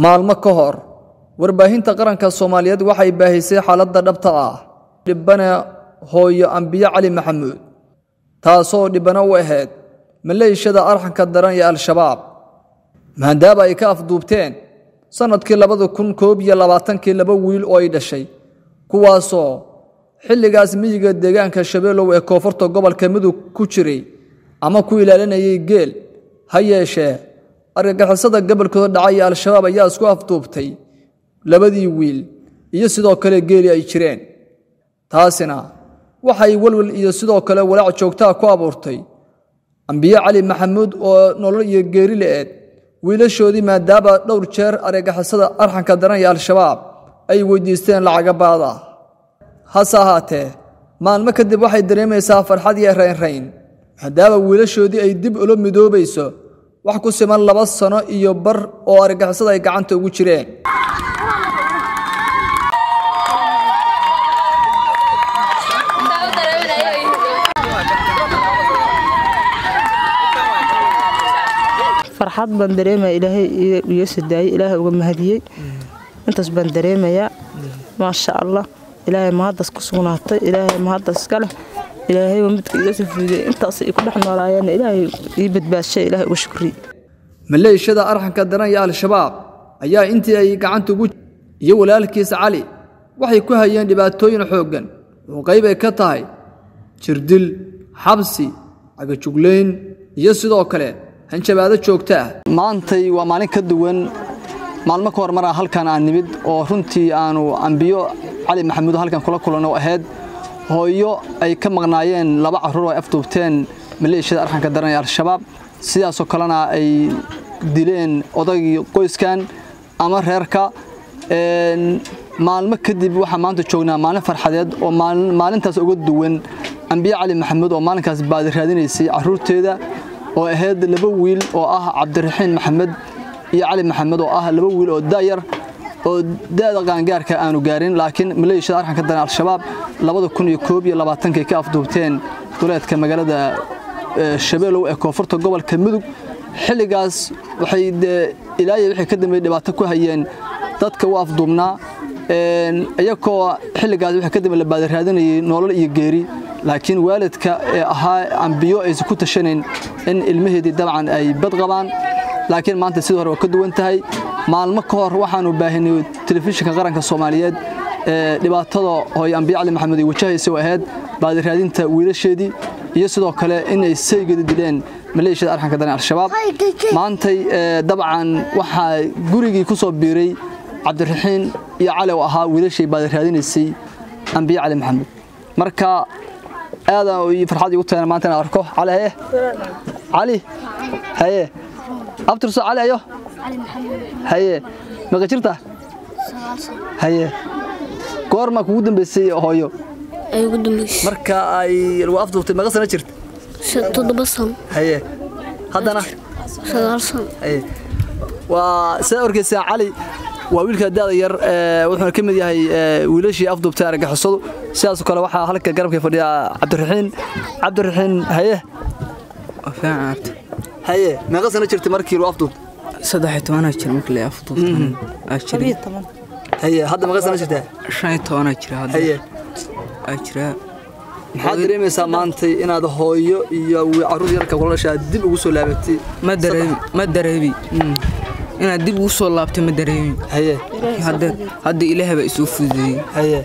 Maalmo ka hor, warbaahinta qaranka Soomaaliyeed waxay baahisay xaaladda dhabta ah dhibane hooyo Ambiyo Cali Maxamuud, taasoo dhibano u ahayd maleeshiyada arxanka daran ee Al-Shabaab, maadaama ay ka afduubteen sanadkii 2021-kii laba wiil oo ay dhashay, kuwaasoo xilligaas miyiga deegaanka Shabeelow ee koonfurta gobolka Mudug ku jiray ama ku ilaalinayay geel. Ha yeeshee, argagixisada gobolkooda dhacay ee Al-Shabaab ayaa isku afduubtay labadii wiil iyo sidoo kale geeli ay jireen. Taasina waxay walwal iyo sidoo kale walaac joogtaa ku abuurtay Ambiyo Cali Maxamuud oo nolol iyo geeri la'eed wiilashoodii, maadaama dhowr jeer argagixisada arxanka daran ee Al-Shabaab ay weydiisteen lacaga baad ah. Hase ahaatee, maalmo kadib waxay dareemaysaa farxad iyo raynrayn, maadaama wiilashoodii ay dib ula midoobayso wax ku siman 2 sano iyo bar oo argagixisada ay gacanta ugu jireen. Farxad baan dareemaya, Ilaahay iga soo daayay, Ilaahay uga mahadiyey. Intaas baan dareemayaa, maasha Allah. Ilaahay mahaddaas ku sugnaatay, Ilaahay mahaddaas iska leh. Ilaahay waa midka iga soo fuudiyey, intaas ay ku dhex noolaayeen Ilaahay ii badbaashay, Ilaahay uga shukriye. Maleeshiyada arxanka daran ee Al-Shabaab ayaa intii ay gacanta ugu iyo walaalkiis Cali waxay ku hayeen dhibaatooyin xooggan oo qayb ay ka tahay jirdil, xabsi, cagajuglayn iyo sidoo kale hanjabaado joogto ah. Maantay waa maalin ka duwan maalmo ka hor maraa halkan aan nimid oo runtii aanu Ambiyo Cali Maxamuud halkan kula kulanno, ahayd hooyo ay ka maqnaayeen laba carruur oo ay afduubteen maleeshiyada arxanka daran ee Al-Shabaab, sidaasoo kalena ay dileen odaygii qoyskan ama reerka. Maalmo kadib waxaa maanta joognaa maalin farxadeed oo maalintaas uga duwan. Ambiyo Cali Maxamuud oo maalinkaas baadi raadinaysay carruurteeda oo ahayd laba wiil oo ah Cabdiraxiin Maxamed iyo Cali Maxamed, oo ah laba wiil oo da'yar oo da'da qaangaarka aanu gaarin, laakiin maleeshiyada arxanka daran Al-Shabaab 2021-kii ka afduubteen duleedka magaalada Shabeelow ee koonfurta gobolka Mudug. Xilligaas waxay ilaa wixii ka dambeeyay dhibaato ku hayeen dadka u afduubnaa, iyagoo xilligaas wixii ka dambeeyay la baadi raadinayay nolol iyo geeri, laakiin waalidka ee ahaa Ambiyo aysan ku tashanayn in ilmaheedii dabcan ay bad qabaan. Laakiin maanta sidii hore waa ka duwan tahay. Maalmo ka hor waxaanu baahinay telefishinka qaranka Soomaaliyeed ee dhibaatada hooyo Ambiyo Cali Maxamed ay wajahaysa oo ahayd baadi raadinta wiilasheedii iyo sidoo kale inay saygeeda dileen maleeshiyada arxanka daran Al-Shabaab. Maantay dabcan waxaa gurigii ku soo biiray Cabdiraxiin iyo Cali oo ahaa wiilashii baadi raadinaysay Ambiyo Cali Maxamed. Marka aad ay farxad igu tahay maanta inaan arko Cali. Haye Cali, haye abtirso Cali, ayo haye, maqa jirta? Haye, goorma kugu dambeysay hooyo? Ay ugu dambeysay marka ay lagu afduubtay maqa sano jirta? 7 sano. Haye, haddana? 9 sano. Haye, waa sidaa arkaysaa, Cali waa wiilka da'da yar, wuxuuna ka mid yahay wiilashii afduubtay argagixisadu. Sidaas oo kale waxaa halka garabka fadhiya Cabdiraxiin. Cabdiraxiin, haye. Haye, meeqa sano jirtay markii lagu afduubtay? 13 jira markii la afduubtay. Haye, hadda meeqa sano jirtaa? 15 jira hadda. Haye. Jira. Maxaad dareemaysaa maantay inaad hooyo iyo carruur yarka kula dhashaa dib ugu soo laabatay? Ma dareemi, ma dareemi inaad dib ugu soo laabtay, ma dareemi. Haye. Hadda Ilaah baa isoo fududeeyey. Haye.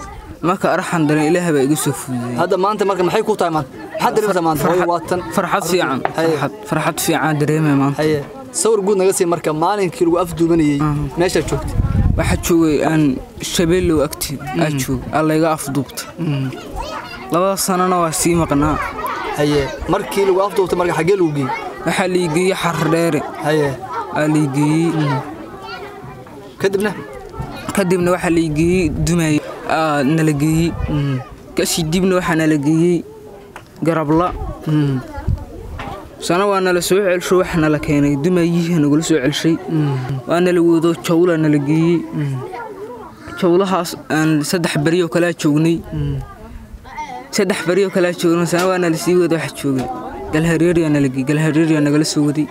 Marka arxan daran Ilaah baa iga soo fududeeyey. Hadda maanta marka maxay ku tahay maanta? Maxaad dareemaysaa maanta? Hooyo waatan. Farxad fiican, farxad fiican dareemaya maanta. Haye, sawir guud naga sii marka maalinkii lagu afduubanayay meeshaad joogtay. Waxaa joogay aan Shabeellow agteeda aa joogay, aa layga afduubtay. 2 sanana waa sii maqnaa. Haye, markii lagu afduubtay marka xaggee lagu geeyey? Waxaa lii geeyey Xardheere. Haye. Aa lii geeyey. Kadibna? Kadibna waxaa lii geeyey Dumay aa nala geeyey. Kasii dibna waxaa nala geeyey Garabla. Sana waa nala soo celsho, waxa nala keenay Dumayihii nagula soo celshay. Waa nala wado, Jawla nala geeyey. Jawlahaas aan 3 beriyo kalaa joognay. 3 beriyo kalaa joognay, sana waa nala sii wado, waxa joogay Galhareeriyaa nala geeyey, Galhareeriyaa nagala soo waday.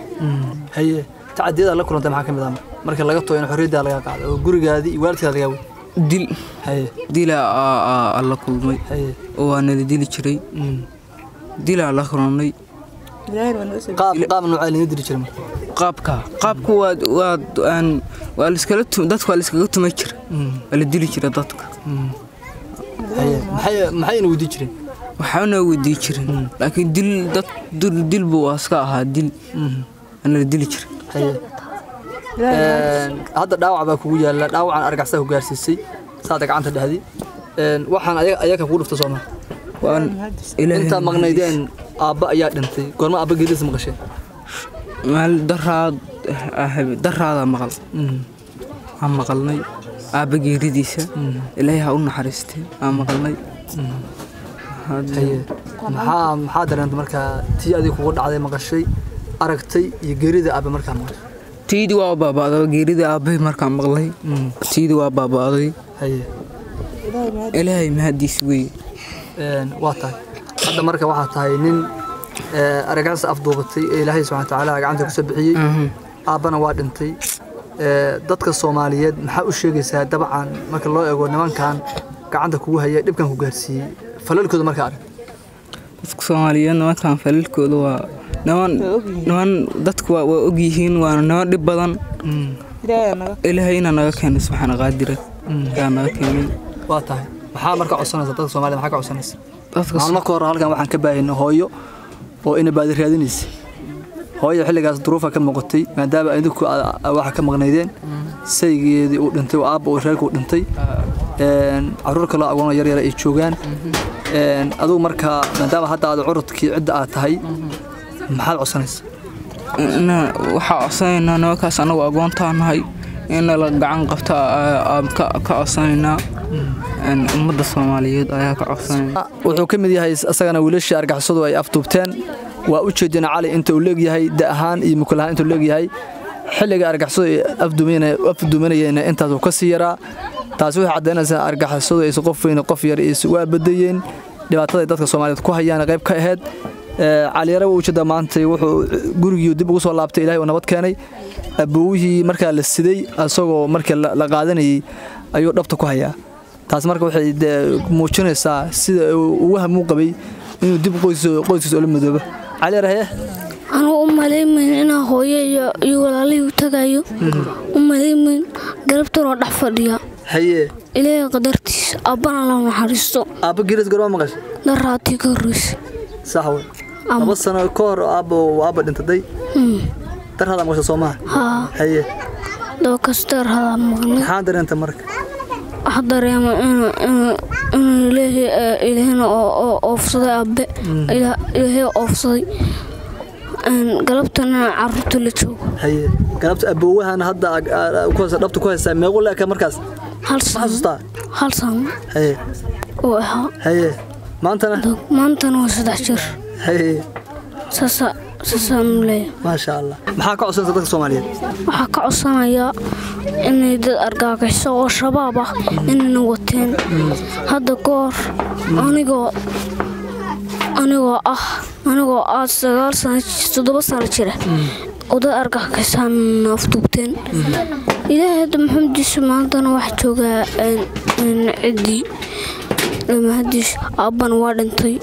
Haye, tacadiyada la kulantay maxaa ka mid ah? Marka laga tooyana xorriyadda laga qaaday oo gurigaadii iyo waalidkaada laga waday. Dil. Haye. Dilaa la kulmay. Haye. Oo waa nala dili jiray. Dilaa la kulmay. Qaab noocee laga dili jiray marka? Qaabku waa aan waa la iskala dadka waa la iskaga tumay jiray. Waa la dili jiray dadka. Haye. Maxayna weydii jireen? Waxaana weydii jirin, laakiin dil dad dil buu iska ahaa dil. Ana la dili jiray. Haye. Hadda dhaawac baa kugu yaala, dhaawacan argagaxisa ku gaarsiisay saada gacanta dhahdi. Waxaan ayaga kugu dhuftay Soomaa. Waan ilaahay inta maqnaydeen aabba ayaa dhintay. Goorma aabba geeridiisa maqasheen? Maal daraada maqal. Aan maqalnay aabba geeridiisa. Ilaahay ha u naxariistay. Aan maqalnay. Haye. Maxaa dareentay markaa tii adiga kugu dhacday maqashay, aragtay iyo geerida aabba markaa maqashay? Tiidi waa baaba'day geerida aabbay markaan maqlay. Tiidi waa baaba'day. Haye. Ilaahay mahadiis weeye. Waa tahay. Hadda marka waxaa tahay nin argagaxis afduubatay ee Ilaahay subxaana wa tacaala gacanta ku soo bixiyey. Aabbana waa dhintay. Dadka Soomaaliyeed maxaa u sheegaysaa dabcan marka loo eego nimankan gacanta kugu haya dhibkan ku gaarsiiyey falalkooda marka arag? Dadka Soomaaliyeed nimankan falalkooda waa niman dadku waa og yihiin, waana niman dhib badan. Ilaahayna naga keenay subxaana qaadira. Yaa naga keenay. Waa tahay. Maxaa marka codsanaysa dadka Soomaaliyeed, maxaa ka codsanaysa? Dadka maalmo ka hor halkan waxaan ka baahinay hooyo oo ina baadi raadinaysa. Hooyo xilligaas duruufa ka muuqatay maadaama idinku waxa ka maqnaydeen saygeedii uu dhintay oo aabba uu reerku dhintay. Carruur kale agoon yar yar ay joogaan. Adigu marka maadaama hadda aad curudkii cidda aad tahay maxaad codsanaysaa? Waxaa codsanaynaa nimankaas anagu agoontaa nahay in la gacan qabta aan ka codsanaynaa. Ummadda Soomaaliyeed ayaa ka codsanaya. Wuxuu ka mid yahay isagana wiilashii argagixisadu ay afduubteen. Waa u jeedina Cali inta uu leegyahay da ahaan iyo mukul ahaan inta uu leegyahay xilliga argagixisadu ay afduumanayeen intaas uu ka sii yaraa. Taasi waxay caddaynaysaa argagixisadu aysan qof weyn qof yar waa badayeen dhibaatada ay dadka Soomaaliyeed ku hayaan qayb ka ahayd. Cali yare wuu jeedaa maanta wuxuu gurigii dib ugu soo laabtay, Ilaahay uu nabad keenay. Abuuhii markaa la siday asagoo markii la qaadanayay ayuu dhabta ku hayaa. Taas marka waxay muujinaysaa sida uu ugu hamuun qabay inuu dib qoyskiisa ula midoobo. Cali yare haye? Anuu u malaymayn inaan hooyo iyo walaalihii u tagayo. U malaymayn galabtan oo dhex fadhiya. Haye. Ilaahay qadartiisa aabbana la naxariisto. Aabba geeridiis goorma maqashay? Daraatii ka horreysay. Sax wey. 2 sano ka hor aabba dhintay. Darhada maqashay Soomaa? Haa. Haye. Doo kasta darhada maqlay. Maxaa dareentay marka? Waxaa dareemay inuu Ilaahayna oo oofsaday aabbe. Ilaahay oofsaday. Galabtana carruurta la joogo. Haye. Galabta abowahana hadda ku haysa dhabta ku haysaa meequu leekaa markaas? Hal sano. Xasuustaa? 1 sano. Haye. Oo ahaa. Haye. Maantana? Maantana waa 3 jir. Haye. Saasaan leeyahay. Maasha Allah. Maxaa ka codsanaysaa dadka Soomaaliyeed? Waxaa ka codsanayaa inay dad argagixiso oo shabaab ah inayna wateen. Hadda ka hor anigoo ah 9 sano 7 sano jira oo dad argagixisaan afduubteen. Ilaahay hadda maxamdiisa maantana wax joogaa ciddii mahadiis aabbana waa dhintay.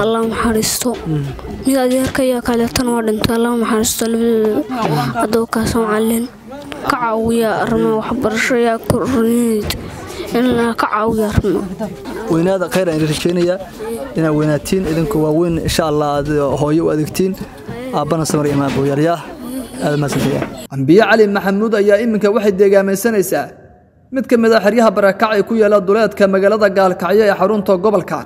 Allah naxariisto. Mid adeerka ayaa kaleetana waa dhintay. Allah naxariisto labadooda. Haddaba kaasoo macallin ka caawiya arrimaha waxbarasho ayaa korriineed in la ka caawiya arrimaha. Weynaada khayr aan rajeynayaa inaad weynaatiin idinku waa weyn insha Allah aad hooyo u adeegtiin aabbana samir imaan booyaryaa aad mahadsantahay. Ambiye Cali Maxamuud ayaa iminka waxay deegaamaysanaysaa mid ka mid ah xeryaha barakac ee ku yaala duleedka magaalada Gaalkacyo ee xarunta gobolka.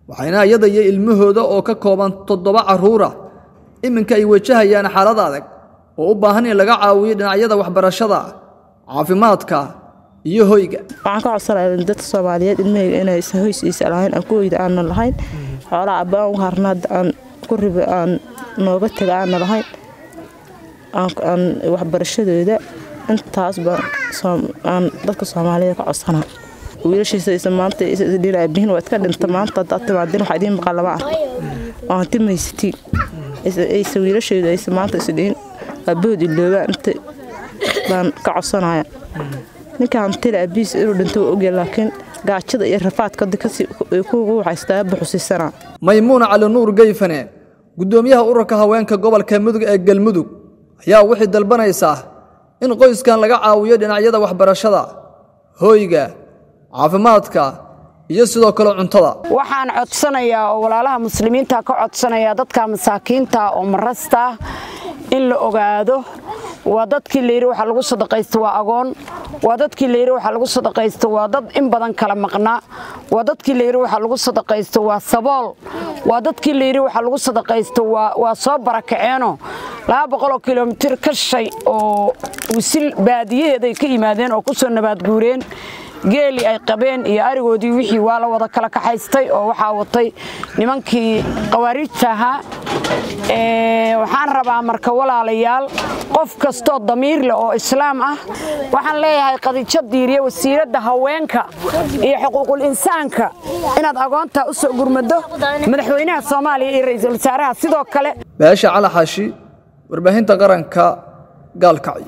Waxayna iyada iyo ilmahooda oo ka kooban 7 carruur ah iminka ay wajahayaan xaalad adag oo u baahan in laga caawiyo dhinacyada waxbarashada, caafimaadka iyo hoyga. Waxaan ka codsanayaa dadka Soomaaliyeed ilmahayga inaysan hoys iisa lahayn, aan ku hoyda aanan lahayn, xoolaha abbaan u harna hadda aan ku ribo aan nooga taga aanan lahayn, aan waxbarashadooda intaas baan aan dadka Soomaaliyeed ka codsanaa. Wiilashiisa isa maanta isa isdhiin aabihiin waa iska dhinta maanta haddaad timaadin waxaa idiin maqan lama arko. Oo hanti ma haysatiin. Aysa wiilashooda aysa maanta isdhiin aabahood iloobaan inta Baan ka codsanaya. Ninka hantida abiis inuu dhinto waa ogyahay, laakiin gaajada iyo rafaadka kasii ku haystaa buxusiisanaa. Maymuuna Cali Nuur Geyfane, guddoomiyaha ururka haweenka gobolka Mudug ee Galmudug, ayaa waxay dalbanaysaa in qoyskan laga caawiyo dhinacyada waxbarashada, hooyga, caafimaadka iyo sidoo kale cuntada. Waxaan codsanayaa oo walaalaha muslimiinta ka codsanayaa, dadka masaakiinta oo marasta in la ogaado. Waa dadkii layidhi waxaa lagu sadaqaysto waa agoon, waa dadkii layidhi waxaa lagu sadaqaysto waa dad in badan kala maqnaa, waa dadkii layidhi waxaa lagu sadaqaysto waa sabool, waa dadkii layidhi waxaa lagu sadaqaysto waa soo barakaceenoo 200 kilomitir ka shay oo wisil baadiyaheeday ka yimaadeen oo ku soo nabaadguureen. Geeli ay qabeen iyo arigoodii wixii waa la wada kala kaxaystay oo waxaa watay nimankii qawaariijta ahaa. Waxaan rabaa marka, walaalayaal, qof kastoo damiir leh oo islaam ah, waxaan leeyahay Qadiijo Diiriye, wasiiradda haweenka iyo xuquuqul insaanka, inaad agoontaa u soo gurmado, madaxweynaha Soomaaliya iyo ra'iisul wasaaraha sidoo kale. Baasha Cali Xaashi, warbaahinta qaranka, Gaalkacyo.